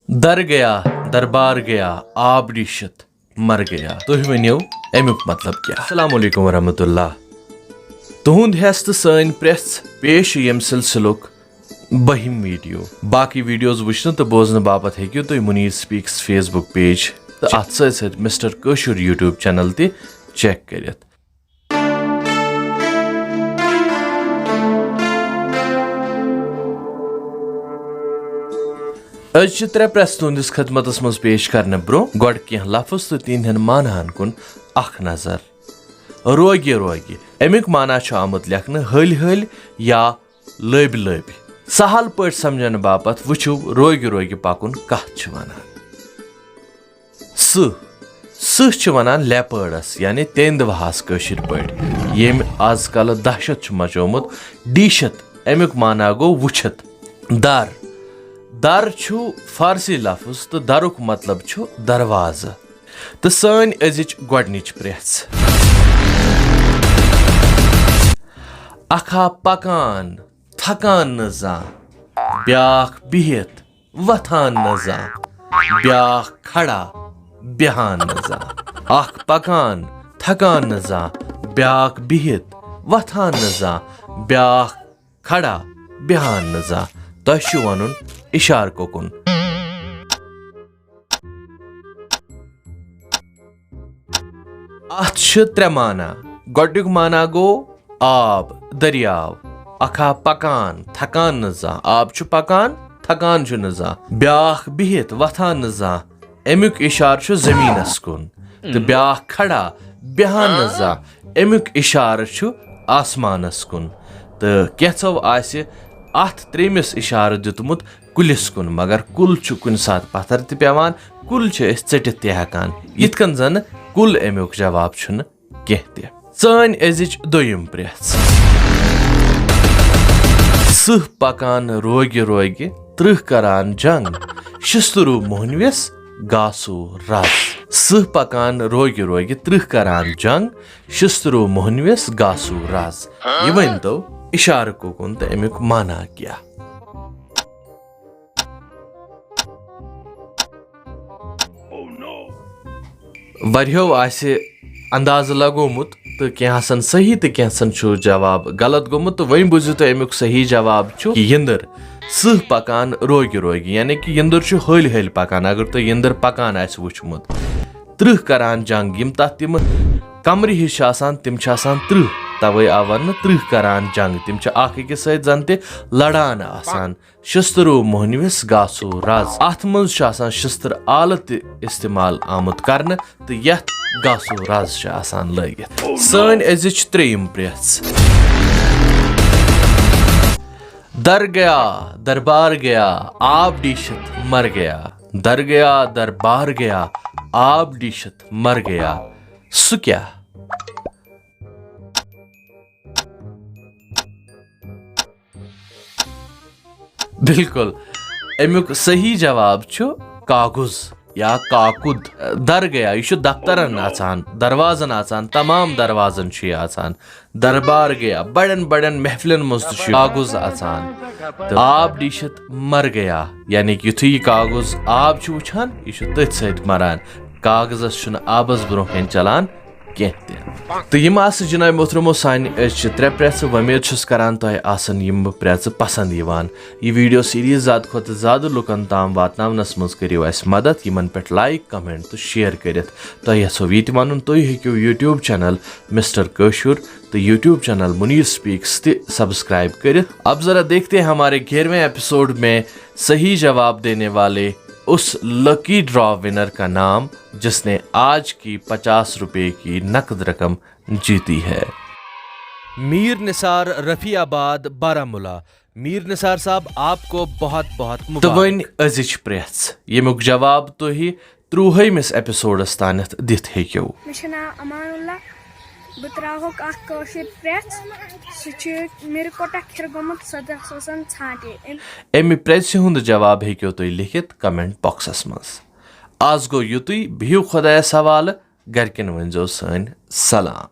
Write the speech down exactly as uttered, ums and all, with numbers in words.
در گیا، دربار گیا، آب ڈیشت مر گیا۔ تُہۍ ؤنِو اَمیُک مطلب کیٛاہ؟ السلام علیکم ورحمۃ اللہ۔ تُہُنٛد ہٮ۪س تہٕ سٲنۍ پرٛٮ۪ژھ پیش چھِ ییٚمہِ سلسلُک بٔہِم ویڈیو۔ باقٕے ویڈیوز وٕچھنہٕ تہٕ بوزنہٕ باپتھ ہیٚکِو تُہۍ منیٖر سپیکس Facebook پیج تہٕ اَتھ سۭتۍ سۭتۍ مسٹر کٲشُر YouTube چینل تہِ چیک کٔرِتھ۔ أزۍ چھِ ترٛےٚ پرٛٮ۪ژھ تُہنٛدِس خدمتس منٛز پیش کرنہٕ برٛونٛہہ گۄڈٕ کینٛہہ لفظ تہٕ تِہنٛدٮ۪ن معناہن کُن اکھ نظر۔ روگہِ روگہِ۔ اَمیُک معنی چھُ آمُت لیکھنہٕ ہلۍ ہلۍ یا لٔبۍ لٔبۍ۔ سہل پٲٹھۍ سمجھنہٕ باپتھ وٕچھِو روگہِ روگہِ پکُن کتھ چھِ ونان۔ سٕہہ۔ سٕہہ چھِ ونان لیپٲڈس، یعنی تیندوہس کٲشِر پٲٹھۍ، ییٚمۍ از کل دہشت چھُ مچومُت۔ ڈیٖشت، اَمیُک معنی گوٚو وٕچھِتھ۔ در۔ در چھُ فارسی لفظ تہٕ درُک مطلب چھُ دروازٕ۔ تہٕ سٲنۍ أزِچ گۄڈٕنِچ پرٛٮ۪ژھ۔ اکھا پکان، تھکان نہٕ زانٛہہ، بیٛاکھ بِہِتھ، وۄتھان نہٕ زانٛہہ، بیٛاکھ کھڑا، بیٚہان نہٕ زانٛہہ۔ اکھ پکان، تھکان نہٕ زانٛہہ، بیٛاکھ بِہِتھ، وۄتھان نہٕ زانٛہہ، بیٛاکھ کھڑا، بیٚہان نہٕ زانٛہہ۔ تۄہہِ چھُ وَنُن اِشارٕ کوکُن۔ اتھ چھِ ترٛےٚ معنی۔ گۄڈٕنیُک معنی گوٚو آب، دٔریاو۔ اکھا پکان، تھکان نہٕ زانٛہہ۔ آب چھُ پکان، تھکان چھُنہٕ زانٛہہ۔ بیٛاکھ بِہِتھ، وۄتھان نہٕ زانٛہہ۔ اَمیُک اِشارٕ چھُ زٔمیٖنَس کُن۔ تہٕ بیٛاکھ کھڑا، بیٚہان نہٕ زانٛہہ۔ اَمیُک اِشارٕ چھُ آسمانَس کُن۔ تہٕ کینٛژھو آسہِ اتھ ترٛیٚیمِس اِشارٕ دیُتمُت کُلِس کُن، مگر کُل چھُ کُنہِ ساتہٕ پتھر تہِ پٮ۪وان، کُل چھِ أسۍ ژٔٹِتھ تہِ ہٮ۪کان، یِتھ کٔنۍ زن کُل اَمیُک جواب چھُنہٕ کینٛہہ تہِ۔ سٲنۍ أزِچ دوٚیِم پرٛٮ۪ژھ۔ سٕہہ پکان روگہِ روگہِ، ترٕٛہ کران جنگ، شِستروٗ موہنوِس گاسوٗ رز۔ سٕہہ پکان روگہِ روگہِ، ترٕٛہ کران جنگ، شِستروٗ موہنوِس گاسوٗ رز۔ یہِ ؤنۍتو اِشارٕ کوکُن تہٕ اَمیُک معنی کیٛاہ؟ واریاہو آسہِ اندازٕ لگومُت تہٕ کینٛہہ آسن صحیح تہٕ کینٛژن چھُ جواب غلط گوٚمُت، تہٕ وۄنۍ بوٗزِو تُہۍ امیُک صحیح جواب چھُ یِندٕر۔ سٕہہ پکان روگہِ روگہِ، یعنی کہِ یِندٕر چھُ ہلۍ ہلۍ پکان۔ اگر تُہۍ یِندٕر پکان آسہِ وُچھمُت، ترٕٛہ کران جنگ، یِم تتھ تِم کمرِ ہِش چھِ آسان، تِم چھِ آسان ترٕٛہ، توے آو وننہٕ ترٕٛہ کران جنگ۔ تِم چھِ اکھ أکِس سۭتۍ زن تہِ لڑان آسان۔ شسترو موہنوِس گاسو رز۔ اتھ منٛز چھُ آسان شستر آلہٕ تہِ استعمال آمُت کرنہٕ تہٕ یتھ گاسو رز چھِ آسان لٲگِتھ۔ سٲنۍ أزِچ ترٛیٚیِم پرٛیژھ۔ در گیا، دربار گیا، آب ڈیشت مر گیا۔ در گیا، دربار گیا، آب ڈیشت مر گیا۔ سُہ کیٛاہ؟ بالکل، امیُک صحیح جواب چھُ کاغذ یا کاکُد۔ در گیا، یہِ چھُ دفترن اژان، دروازن اژان، تمام دروازن چھُ یہِ اژان۔ دربار گیا، بڑٮ۪ن بڑٮ۪ن محفلن منٛز تہِ چھُ یہِ کاغذ اژان۔ تہٕ آب ڈیشت مر گیا، یعنی کہِ یُتھُے یہِ کاغذ آب چھُ وٕچھان، یہِ چھُ تٔتھۍ سۭتۍ مران۔ کاغذس چھُنہٕ آبس برونٛہہ کنہِ چلان کینٛہہ تہِ۔ تہٕ یِم آسہٕ جناب محترمو سانہِ أزچہِ ترٛےٚ پرٛیژھٕ۔ وۄمید چھُس کران تۄہہِ آسن یِم پرٛیژھٕ پسند یِوان۔ یہِ ویڈیو سیریز زیادٕ کھۄتہٕ زیادٕ لُکن تام واتناونس منٛز کٔرِو اسہِ مدد، یِمن پٮ۪ٹھ لایک، کمنٹ تہٕ شیئر کٔرِتھ۔ تۄہہِ یژھو یہِ تہِ ونُن، تُہۍ ہیٚکِو YouTube چینل مسٹر کٲشُر تہٕ YouTube چینل منیٖر سپیکس تہِ سبسکرائب کٔرِتھ۔ اب ذرا دیکھتے ہیں ہمارے گیارہویں ایپیسوڈ میں صحیح جواب دینے والے اس لکی ڈرا ونر کا نام، جس نے آج کی پچاس روپے کی نقد رقم جیتی ہے۔ میر نثار، رفیع آباد، بارہمولہ۔ میر نثار صاحب، آپ کو بہت بہت تہٕ مبارک۔ وۄنۍ أزِچ پرٛیژھ، ییٚمیُک جواب تُہۍ ترٛوہٲیمِس ایپیسوڈس تانٮ۪تھ دِتھ ہیٚکِو۔ مےٚ چھُ ناو امان اللہ۔ بہٕ ترٛاوہوکھ اکھ کٲشِر پرٛیژھ۔ سُہ چھُ مِرکوٹہ کھِرگومُت سدہ سوسن ژھانٹے۔ أمۍ اَمہِ پرٛیژھِ ہُنٛد جواب ہیٚکِو تُہۍ لیکھِتھ کمنٹ باکسس منٛز۔ آز گوٚو یُتُے، بِہِو خۄدایس حوالہٕ، گرِکٮ۪ن ؤنۍزیو سٲنۍ سلام۔